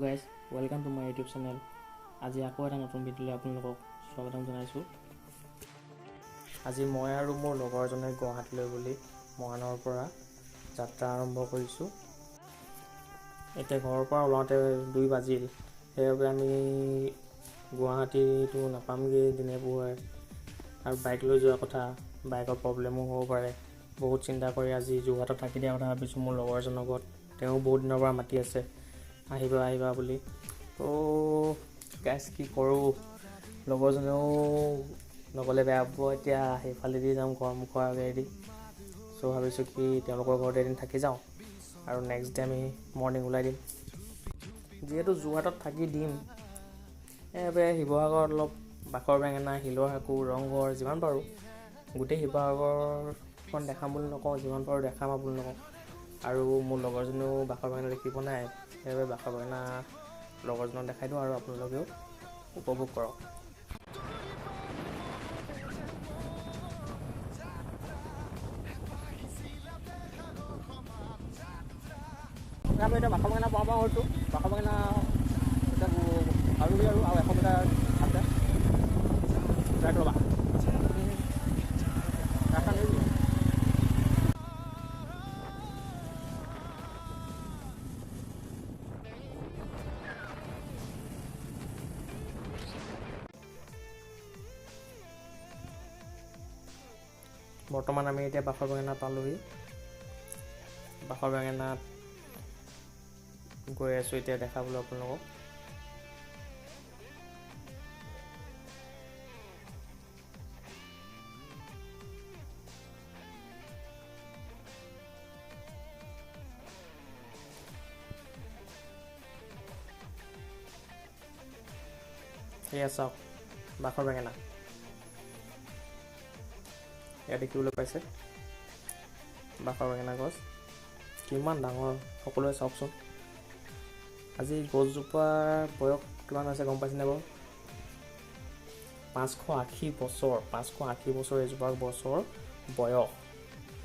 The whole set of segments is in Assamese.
Guys, welcome to my YouTube channel. আজি আকৌ এটা নতুন ভিডিঅ'লৈ আপোনালোকক স্বাগতম জনাইছোঁ। আজি মই আৰু মোৰ লগৰজনে গুৱাহাটীলৈ বুলি মৰাণৰ পৰা যাত্ৰা আৰম্ভ কৰিছোঁ। এতিয়া ঘৰৰ পৰা ওলাওঁতে 2 বাজিল, সেইবাবে আমি গুৱাহাটীটো নাপামগৈ দিনে পোহৰে, আৰু বাইক লৈ যোৱাৰ কথা, বাইকৰ প্ৰব্লেমো হ'ব পাৰে। বহুত চিন্তা কৰি আজি যোৰহাটত থাকি দিয়াৰ কথা ভাবিছোঁ মোৰ লগৰজনৰ ঘৰত। তেওঁ বহুত দিনৰ পৰা মাতি আছে আহিবা আহিবা বুলি। ত' গাইজ কি কৰোঁ, লগৰজনেও নগ'লে বেয়া পাব। এতিয়া সেইফালেদি যাম ঘৰৰ মুখৰ আগেদি। চ' ভাবিছোঁ কি তেওঁলোকৰ ঘৰতে এদিন থাকি যাওঁ আৰু নেক্সট ডে আমি মৰ্ণিং ওলাই দিম। যিহেতু যোৰহাটত থাকি দিম, সেইবাবে শিৱসাগৰত অলপ বাখৰ বেঙেনা, শিলৰ সাঁকো, ৰংঘৰ যিমান পাৰোঁ গোটেই শিৱসাগৰখন দেখাম বুলি নকওঁ, যিমান পাৰোঁ দেখাম আপোনালোকক। আৰু মোৰ লগৰজনেও বাখৰ বেঙেনা দেখিব নাই, সেইবাবে বাখৰ বেঙেনা লগৰজনক দেখাই দিওঁ আৰু আপোনালোকেও উপভোগ কৰক। আমি এতিয়া বাখৰ বেঙেনা পাওঁ পাওঁ হৈছোঁ। বাখৰ বেঙেনা এতিয়া আৰু 100 মিটাৰ আছে। ৰ'বা, ৰাস্তা নিদিয়ে। বৰ্তমান আমি এতিয়া বাখৰ বেঙেনা পালোহি। বাখৰ বেঙেনাত গৈ আছোঁ এতিয়া দেখাবলৈ আপোনালোকক। এয়া চাওক বাখৰ বেঙেনা, এয়া দেখিবলৈ পাইছে বাখৰ বেঙেনা গছ কিমান ডাঙৰ, সকলোৱে চাওকচোন। আজি গছজোপাৰ বয়স কিমান হৈছে গম পাইছেনে বাৰু? 580 বছৰ, 580 বছৰ এইজোপা গছৰ বয়স।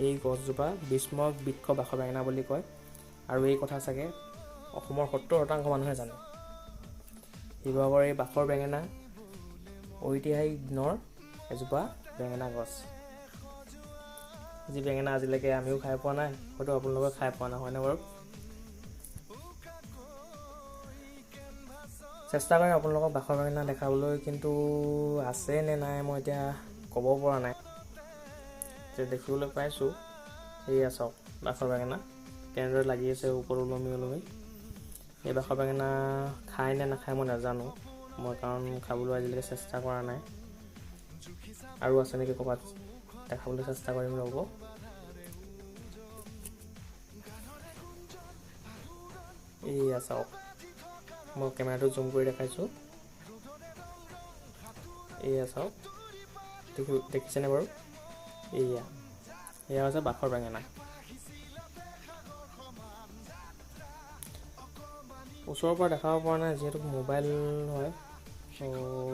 এই গছজোপা বিস্ময়ক বৃক্ষ বাখৰ বেঙেনা বুলি কয়, আৰু এই কথা চাগে অসমৰ 70% মানুহে জানে। শিৱসাগৰৰ এই বাখৰ বেঙেনা ঐতিহাসিক দিনৰ এজোপা বেঙেনা গছ, যি বেঙেনা আজিলৈকে আমিও খাই পোৱা নাই, হয়তো আপোনালোকে খাই পোৱা নাই, হয়নে বাৰু? চেষ্টা কৰিম আপোনালোকক বাখৰ বেঙেনা দেখাবলৈ, কিন্তু আছে নে নাই মই এতিয়া ক'ব পৰা নাই। এতিয়া দেখিবলৈ পাইছোঁ, এয়া চাওক বাখৰ বেঙেনা কেনেদৰে লাগি আছে ওপৰত ওলমি ওলমি। এই বাখৰ বেঙেনা খায় নে নাখায় মই নাজানো, মই কাৰণ খাবলৈ আজিলৈকে চেষ্টা কৰা নাই। আৰু আছে নেকি ক'ৰবাত দেখাবলৈ চেষ্টা কৰিম, ৰ'ব। এইয়া চাওক, মই কেমেৰাটো জুম কৰি দেখাইছোঁ। এইয়া চাওক, দেখিছেনে বাৰু? এয়া হৈছে বাখৰ বেঙেনা। ওচৰৰ পৰা দেখাব পৰা নাই যিহেতু মোবাইল হয়,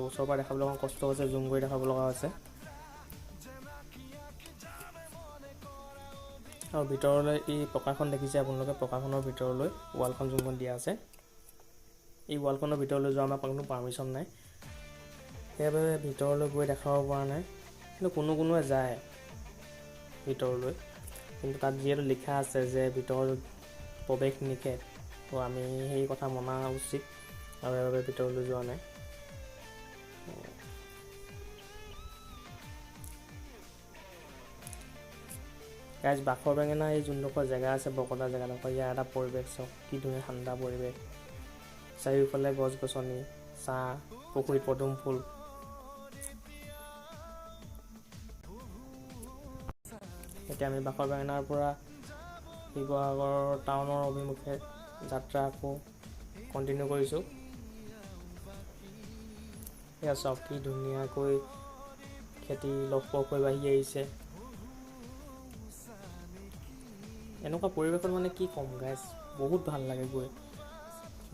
ওচৰৰ পৰা দেখাবলৈ অকণ কষ্ট হৈছে, জুম কৰি দেখাব লগা হৈছে। আৰু ভিতৰলৈ এই পকাখন দেখিছে আপোনালোকে, পকাখনৰ ভিতৰলৈ ৱালখন যোনখন দিয়া আছে, এই ৱালখনৰ ভিতৰলৈ যোৱা আমাৰ কোনো পাৰ্মিশ্যন নাই, সেইবাবে ভিতৰলৈ গৈ দেখাব পৰা নাই। কিন্তু কোনো কোনোৱে যায় ভিতৰলৈ, কিন্তু তাত যিহেতু লিখা আছে যে ভিতৰত প্ৰৱেশ নিষেধ, তো আমি সেই কথা মনা উচিত আৰু সেইবাবে ভিতৰলৈ যোৱা নাই। গাইজ, বাখৰ বেঙেনা এই যোনডোখৰ জেগা আছে বকতা জেগাডোখৰ, ইয়াৰ এটা পৰিৱেশ চাওক, কি ধুনীয়া ঠাণ্ডা পৰিৱেশ, চাৰিওফালে গছ গছনি, চাহ, পুখুৰীত পদুম ফুল। এতিয়া আমি বাখৰ বেঙেনাৰ পৰা শিৱসাগৰ টাউনৰ অভিমুখে যাত্ৰা আকৌ কণ্টিনিউ কৰিছোঁ। এয়া চাওক কি ধুনীয়াকৈ খেতি লহপহকৈ বাঢ়ি আহিছে। এনেকুৱা পৰিৱেশত মানে কি ক'ম গাইজ, বহুত ভাল লাগে গৈ।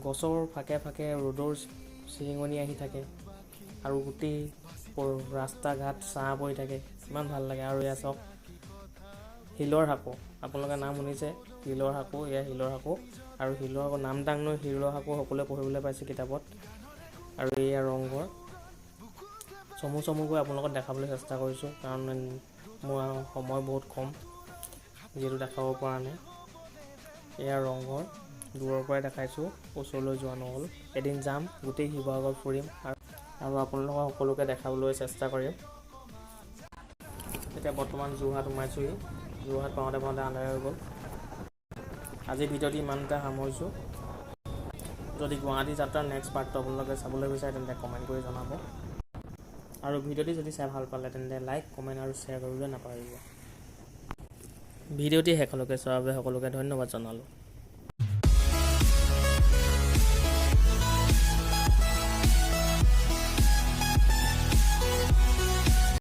গছৰ ফাকে ফাকে ৰ'দৰ চিৰিঙনি আহি থাকে আৰু গোটেই ৰাস্তা ঘাট ছাঁ পৰি থাকে, ইমান ভাল লাগে। আৰু এয়া চাওক শিলৰ সাঁকো, আপোনালোকে নাম শুনিছে শিলৰ সাঁকো, এয়া শিলৰ সাঁকো। আৰু শিলৰ সাঁকো নামদাং নৈ শিলৰ সাঁকো সকলোৱে পঢ়িবলৈ পাইছে কিতাপত। আৰু এয়া ৰংঘৰ। চমু চমুকৈ আপোনালোকক দেখাবলৈ চেষ্টা কৰিছোঁ, কাৰণ মোৰ সময় বহুত কম, যিহেতু দেখাব পৰা নাই। এয়া ৰংঘৰ, দূৰৰ পৰাই দেখাইছোঁ, ওচৰলৈ যোৱা নহ'ল। এদিন যাম, গোটেই শিৱসাগৰ ফুৰিম আৰু আপোনালোকক সকলোকে দেখাবলৈ চেষ্টা কৰিম। এতিয়া বৰ্তমান যোৰহাট সোমাইছোঁহি। যোৰহাট পাওঁতে পাওঁতে আন্ধাৰ হৈ গ'ল। আজি ভিডিঅ'টি ইমানতে সামৰিছোঁ। যদি গুৱাহাটী যাত্ৰাৰ নেক্সট পাৰ্টটো আপোনালোকে চাবলৈ বিচাৰে, তেন্তে কমেণ্ট কৰি জনাব। আৰু ভিডিঅ'টি যদি চাই ভাল পালে, তেন্তে লাইক, কমেণ্ট আৰু শ্বেয়াৰ কৰিবলৈ নাপাহৰিব। ভিডিঅ'টি শেষলৈকে চোৱাৰ বাবে সকলোকে ধন্যবাদ জনালোঁ।